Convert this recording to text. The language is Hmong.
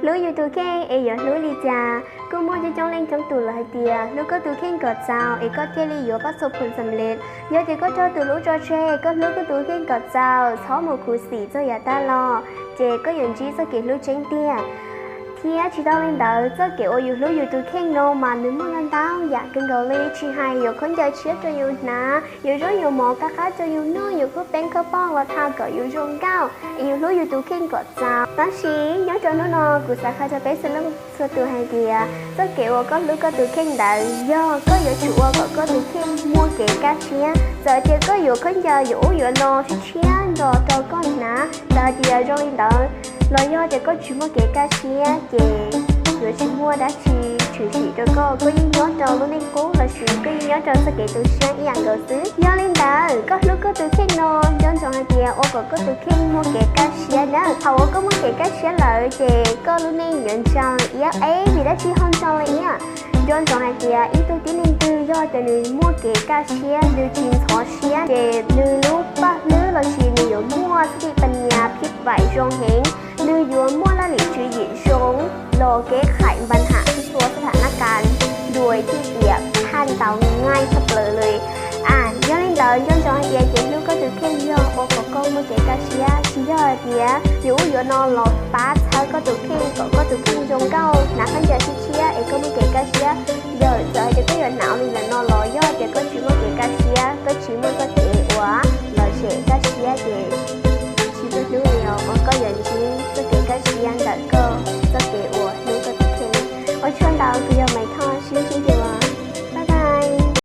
Hlub yus tus kheej es yuav hlub li cas? Kuj muaj coob coob leej coob tus lawv hais tias hlub koj tus kheej kom txaus es koj thiaj li yuav pab txhua phum xam lej. Yog tias koj rau tus hlub tso tseg, koj hlub koj tus kheej kom txaus, txhob mus khuv xim txog yav tag los, ces koj yuav ntsib txoj kev hlub tseeb tiag. Thiab tsis tas li ntawd, txoj kev uas yus hlub yus tus kheej no mas nws muaj ntau ntau yam kawg nkaus li, tsis hais yuav khaub ncaws tshiab rau yus hnav, yuav zaub yuav mov qab qab rau yus noj, yuav khaub peeb khaub pooj los tham kom yus zoo nkauj, es yus hlub yus tus kheej kom txaus. Tab sis nyob rau hnub no kuv xav qhia rau peb txhua leej txhua tus hais tias txoj kev uas koj hlub koj tus kheej ntawd yog koj yuav tsum ua kom koj tus kheej muaj kev kaj siab. Txawm tias koj yuav khaub ncaws yuav ub yuav no tshiab tshiab nrog rau koj hnav, txawm hais tias zoo li ntawd los yog tias koj tsis muaj kev kaj siab ces yuav tsis muaj dab tsi tshwm sim rau koj, koj yeej nyob rau lub neej qub los sis koj yeej nyob rau txoj kev tu siab ib yam nkaus xwb. Yog li ntawd, koj hlub koj tus kheej no nco ntsoov hais tias ua kom koj tus kheej muaj kev kaj siab nawb. Thaum uas koj muaj kev kaj siab lawm ces koj lub neej yuav ntshaw iab eb, vim dab tsi ho ntshaw li iab? Nco ntsoov hais tias ib tug tib neeg twg yog tias nws muaj kev kaj siab, nws tsis ntxhov siab, ces nws lub paj hlwb los sis nws yuav muaj xib ti paj nias phib vaim zoo heev, nws yuav muaj laj lim tswv yim zoo, los kev khaim npa ham txhua txhua xab tham nab kas duais tij tiam thaj ntaus nqaij tshaj plaws li. A, yog li ntawd nco ntsoov hais tias kev hlub koj tus kheej yog ua kom koj muaj kev kaj siab, tsis yog hais tias yuav ub yuav no los pab txhawb koj tus kheej kom koj tus kheej zoo nkauj, hnav khaub ncaws tshiab tshiab es koj muaj kev kaj siab. Yog txawm hais tias koj yuav hnav li ntawm no los yog tias koj tsis muaj kev kaj siab, koj tsis